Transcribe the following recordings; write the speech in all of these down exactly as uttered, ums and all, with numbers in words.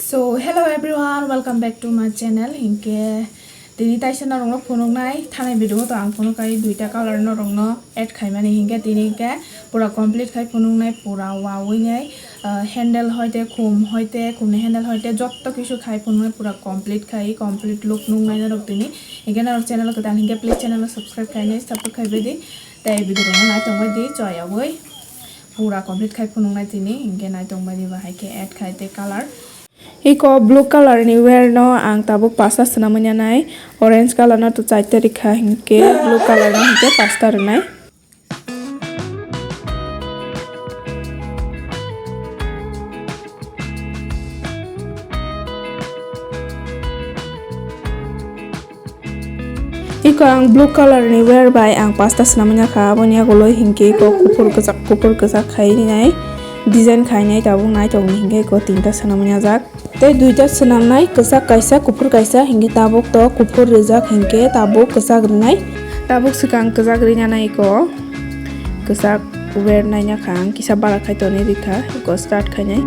So, hello everyone, welcome back to my channel. Hinkhe tini taisa norokno phunuknai thanai video to ang phunukkai duita color norokno add khaimani, hinkhe tini hinkhe pura complete khai phunuknai, pura wawinai, ah, handle hoite khum hoite khumni handle hoite jotto kisu khai phunuknai pura complete khai, complete look nuknai norok tini. Hinkhe norok channel kwtal hinkhe please channel subscribe khainai, support khaibai di. Tei video rokno naitongbai di, choyawi pura complete khai phunuknai tini, hinkhe naitongbai di bahai khe add khai tei color. Iko blue color ni wear no ang tabuk pasta swnamwi nanai, orange color no to chaita rikha, hinkhe blue color no hinkhe pasta rwnai. Iko ang blue color ni wear bai ang pasta swnamwi nakha, aboni yagulo hinkhe iko kuphur kwchak, kuphur kwchak khai rinai design khainai tabuk naithokni hinkhe iko tinta swnamwi najak. Tei duita swnamnai, kwchak kaisa, kuphur kaisa, hinkhe tabuk to kuphur rijak, hinkhe tabuk kwchak rwnai. Tabuk swkang kwchak rinanai iko kwchak wear naina kha ang, kisa bara khai tonwi rikha, iko start khainai.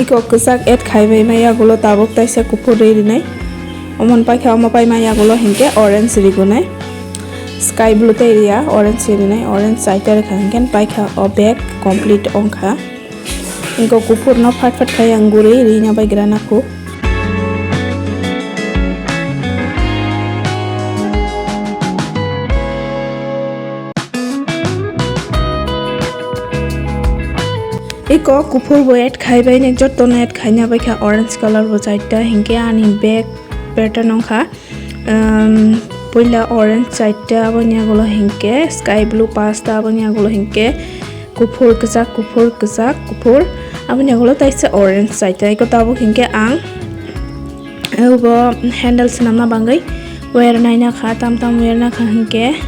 Iko kwchak add khaibai ma yagulo tabuk taisa kuphur ri rinai. Omon paikha omo paima yagulo hinkhe orange rigunai. Sky blue tei riya, orange rinai, orange chaita rikha hinkhe paikha o bag complete ongkha. Iko kuphur no phat phat khai ang guri rina bai gra nakhu. Iko kuphur bo add khaibai ni jotto no add khaina bai kha orange color bo chaita hinkhe ani bag pattern ongkha. Um, puila orange chaita, aboni yagulo hinkhe sky blue pasta, aboni yagulo hinkhe kuphur kwchak, kuphur kwchak, kuphur, aboni yagulo taisa orange chaita. Iko tabuk hinkhe ang abo handle swnamna bagwi wire naina kha, tam tam wire nakha hinkhe,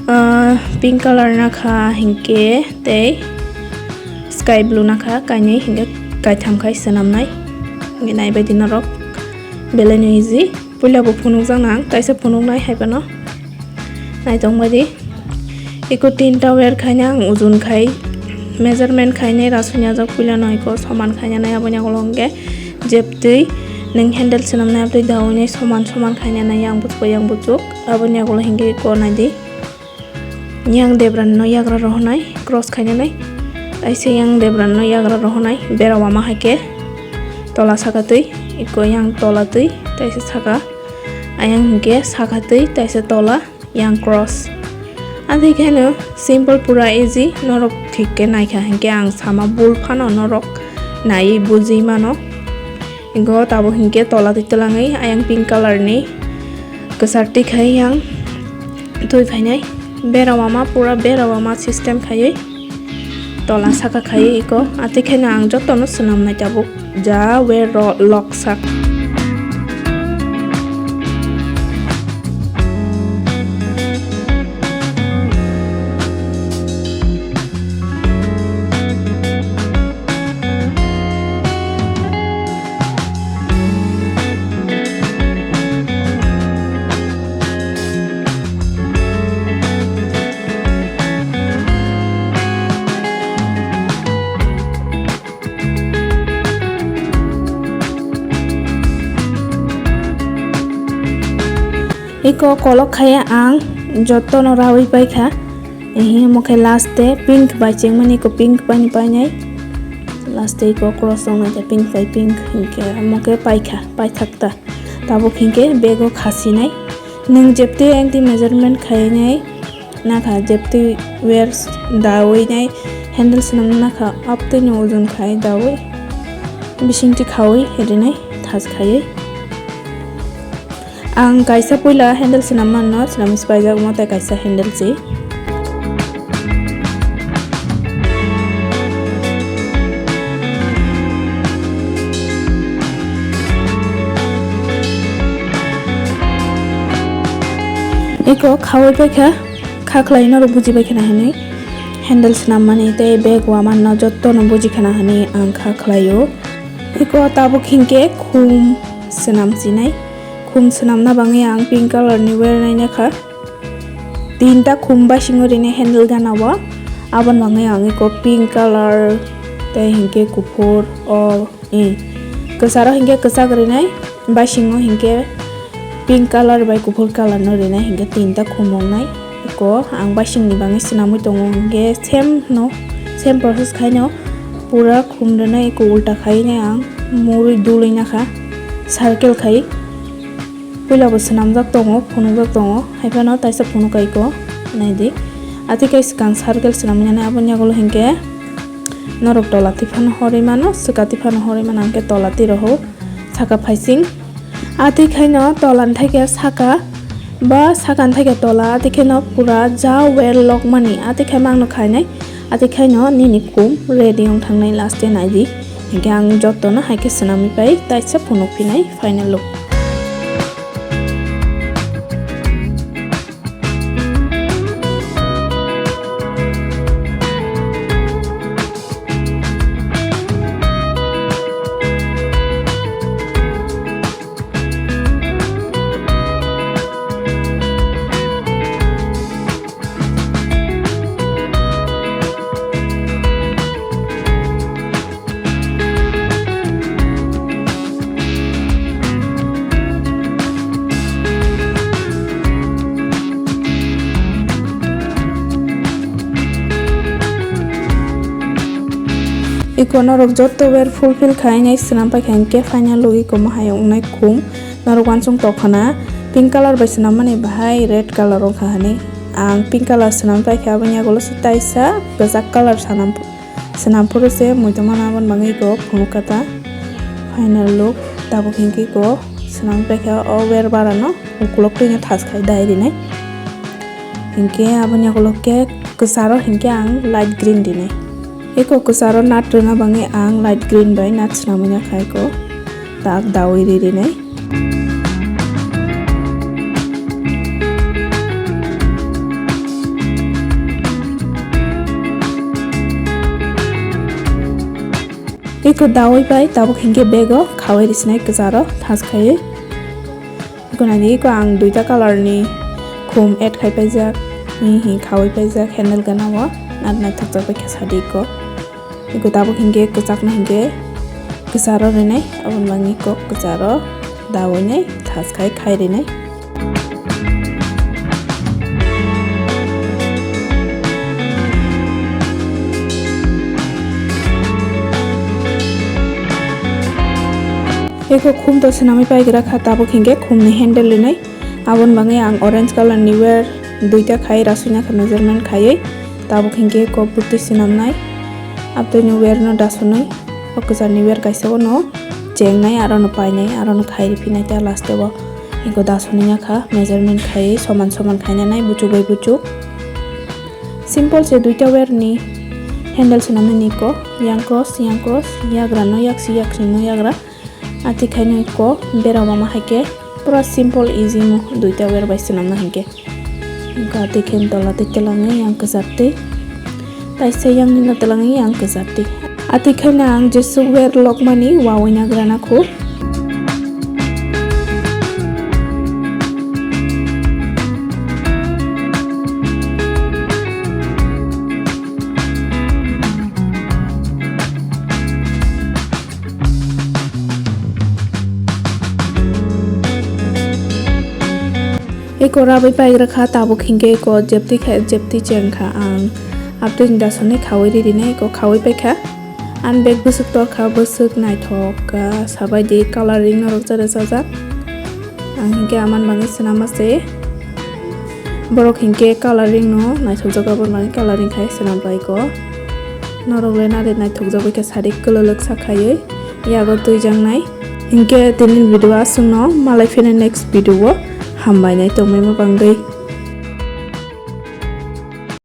ah, pink color nakha hinkhe tei sky blue nakha, kainwi hinkhe kaitham khai swnamnai. Hinkhe naibaidi norok belai no easy. Puila bo phunukjak nang, kaisa phunuknai hai phano. Naitongbaidi. Iko tinta wire khaina ang ujun khai, measurement khainai rasui najak puila no iko soman khainanai, aboni yagulo hinkhe jebtwi nwng handle swnamnai abtwi daui nai soman soman khainanai yang buchuk yang buchuk. Aboni yagulo hinkhe iko naidi. Yang debra no yagra rohonai cross khainanai. Taisa yang debra no yagra rohonai bera wama hai khe tola saka twi, iko yang tola twi, taisa saka Ayang hinkhe saka twi taisa tola yang cross. Adi kheno simple pura easy, norok thik khe naikha hinkhe ang sama bul phano norok naiwi bujui mano. Ingo tabuk hinkhe tola twi twlangwi ayang pink color ni kwchar twi khai yang twi phainai. Bera wama pura bera wama system khaiwi tola saka khaiwi iko. Atwi kheno ang jotono swnamnai tabuk ja wer ro lok sak. Iko kolok khaiya ang jotono rawi paikha. Ehe, omo khe last day pink bai chengmani, iko pink bai ni painai. Last day iko cross wngnai ta pink bai pink hinkhe omo khe paikha, paithak ta. Tabuk hinkhe bag o khasinai. Nwng jeptwi anti measurement khainai nakha, jeptwi wear dawi nai handle swnam nakha, aptwi ni ojon khai dawi bisingtwi khawi rinai thas khaiwi. Ang kaisa puila handle swnam manno, swnam sipaijak omo tei kaisa handle si. Eko khawi paikha, kha khlai norok buji paikha na hinwi handle swnam mani tei bag wa manno jotto no buji khana hinwi ang kha khlaio. Eko tabuk hinkhe khum swnam sinai. Khum swnamna bagwi ang pink color ni wear naina kha. Tinta khum bisingo rini handle gana o. Aboni bagwi ang eko pink color tei hinkhe kuphur o, eh, kwcharo hinkhe kwchak rinai, bisingo hinkhe pink color bai kuphur color no rinai hinkhe tinta khum wngnai. Eko ang bisingni bagwi swnamwi tongo hinkhe same no, same process khaino pura khum rinai eko ulta khainai ang murui dului nakha circle khai. Puila bo swnamjak tongo, phunukjak tongo, hai phano taisa phunuk kai ko, nai di. Ati kai swkang circle swnamwi nani aboni yagulo hinkhe norok tola tiphano horwi mano, swka tiphano horwi mano, hinkhe tola tiro ho saka phaising. Ati khaino tola ni thaikhe saka, ba saka ni thaikhe tola, ati khaino pura ja well lokmani, ati khai mangno khainai, ati khaino nini khum ready wng thangnai last day nai di. Hinkhe ang jotono hai khe swnamwi pai taisa phunuk phinai final look. Iko norok joto wer fulfill khainai swnam paikha hinkhe final look iko mohai wngnai khum. Norok uansuk tokha na pink color bai swnam mani bahai red color wngkha hinwi. Ang pink color swnam paikha aboni yagulo se taisa kwchak color swnam. Swnam phuru se muitu mano aboni bagwi iko phunuk kha ta. Final look tabuk hinkhe iko swnam paikha o wer bara no ukulok twino thas khai dai rinai. Hinkhe aboni ukulok khe kwcharo hinkhe ang light green rinai. Iko kwcharo nut rwna bagwi ang light green bai nut swnamwi nakha iko tak dawi ri rinai. Iko dawi bai tabuk hinkhe bego khawai risinai kwcharo thas khaiwi. Iko nai di, iko ang duita color ni khum add khai paijak, hihi khawai paijak handle gana o, nat naithok jak bai khe sadi iko. Iko tabuk hinkhe kwchakno hinkhe kwcharo rinai, aboni bagwi kok kwcharo dawi nai thas khai khai rinai. Eko khum to swnamwi paigra kha, tabuk hinkhe khumni handle rinai. Aboni bagwi ang orange color ni wire duita khai rasui nakha measurement khaiwi. Tabuk hinkhe eko bwtwi swnamnai. Abtwi ni wire no dasunwi o kwchar ni wire kaisa o no chengnai, aro no painai, aro no khai riphinai ta last o. Eko dasunwi nakha measurement khaiwi soman soman khainanai buchuk bai buchuk. Simple se duita wire ni handle swnamnai niko, yang cross, yang cross, yagra no yaksi, yaksi no yagra. Ati khaino iko bera mama haike pura simple easy mo duita wire bai swnamna hinkhe. Iko ati khe tola twi twlangwi yang kwchar twi. Taisa yang nino twlangwi yang kwchar twi. Ati khaino ang jesuk wire lokmani wawi nagrana khu. Eko rabai paigra kha, tabuk hinkhe eko jepti kha, jepti cheng kha ang. Abtwi ni dasonwi khawi riri nai, eko khawi paikha. Ani bag bwswk torkha, bwswk naithok kha, sabai di coloring norok jada sajak. Ang hinkhe aman bagwi swnama se. Borok hinkhe coloring no naithokjak, aboni bagwi coloring khai swnam pai ko. Norok le nari naithokjak bai khe sari kwlwlwk sa khaiwi yago twijaknai. Hinkhe tini video aswkno, malai phino next video o, hambai nai tongmani bagwi.